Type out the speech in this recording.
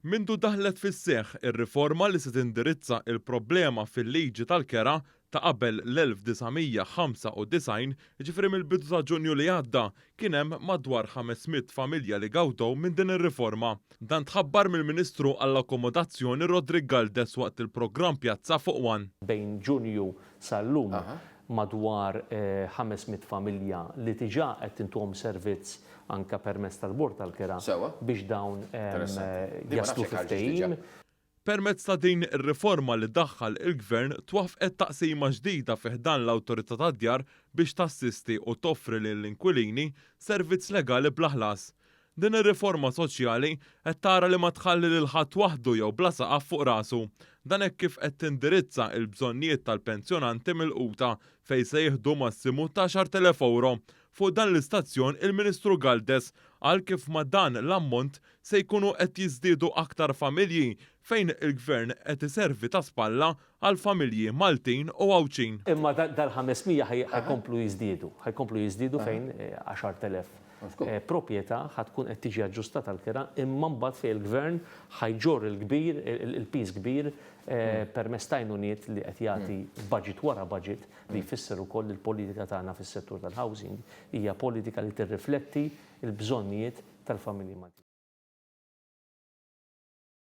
Mindu daħlet fis-seħħ ir-riforma li se tindirizza il-problema fil-liġi tal-kera ta' qabel l-1995, jiġifieri mill-bidu ta' Ġunju li għadda, kien hemm madwar 500 familja li gawdew minn din ir-riforma. Dan tħabbar mill-Ministru għall-Akkomodazzjoni Roderick Galdes waqt il-programm Pjazza fuq One. Bejn Ġunju sal-lum madwar 500 familja li diġà qed intuhom servizz anke permezz tal-Bord tal-Kera biex dawn jaslu fi ftehim. Permezz ta' din ir-riforma li daħħal il-Gvern twaffqet taqsima ġdida fi ħdan l-Awtorità tad-Djar biex tassisti u toffri lill-inkwilini servizz legali bla ħlas. Din ir-riforma soċjali qed tara li ma tħalli lil ħadd waħdu jew bla saqaf fuq rasu. Dan hekk kif qed tindirizza l-bżonnijiet tal-pensjonanti milquta fejn se jieħdu massimu ta' 10,000 ewro. Fuq dan l-istazzjon il-Ministru Galdes qal kif ma' dan l-ammont se jkunu qed jiżdiedu aktar familji fejn il-Gvern qed iservi ta' spalla għal familji Maltin u Għawdxin. Imma dal-500 ħa jkomplu jiżdiedu, ħa jkomplu jiżdiedu fejn 10,000 proprjetà ħa tkun qed tiġi aġġustata l-kera imma mbagħad fejn il-Gvern ħa jġorr il-kbir, il-piż kbir permezz ta' għajnuniet li qed jagħti budget wara budget li jfisser ukoll li l-politika tagħna fis-settur tal-housing hija politika li tirrifletti l-bżonnijiet tal-familji Maltin.